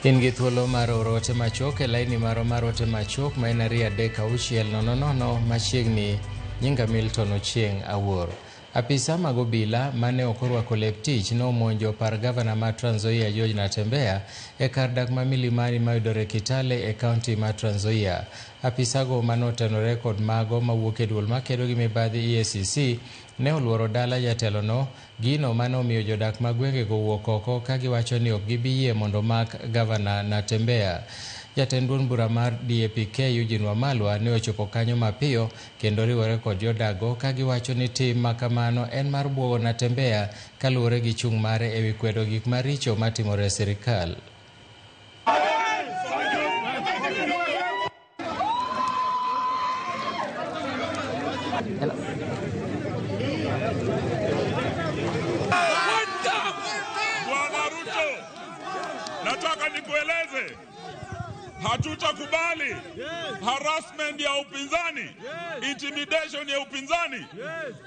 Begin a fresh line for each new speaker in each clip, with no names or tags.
In gi thuolo mar oro ote machuok e laini marwa mar ote machuok ma en 236 000 machiegni. Nyinga Milton Ochieng Awuor. Apisa mag obila mane ok orwako lep tich nomonjo par gavana ma Trans Nzoia George Natembeya e kar dak ma Milimani mayudore Kitale e kaunti ma Trans Nzoia. Apisago manotenore kod mago mawuok e duol makedo gi mibadhi EACC ne oluoro dala jatelono, gino mane omiyo jodak mag gwengego owuok oko ka giwacho ni ok gibi yie mondo mak gavana Natembeya. Jatend duond bura mar DAPK Eugene Wamalwa ne ochopo kanyo mapiyo kendo riwore kod jodago ka giwacho ni tim ma kamano en mar buogo Natembeya kaluwore gi chung' mare ewi kwedo gik maricho matimore e sirikal.
Bwana Ruto, nataka nikueleze, hatutakubali harassment ya upinzani, intimidation ya upinzani,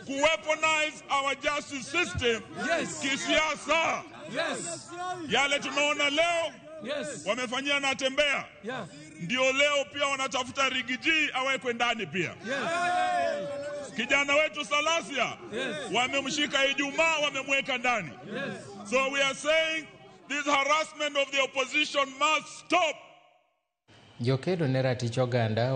kuweaponize our justice system kisiasa. Yale tunaona leo wamefanyia Natembeya, ndio leo pia wanatafuta Riggy G awekwe ndani pia. Kijana wetu Salasia wamemshika Ijumaa, wamemweka ndani. So we are saying this harassment of the opposition must stop.
Jokedo ne ratich oganda.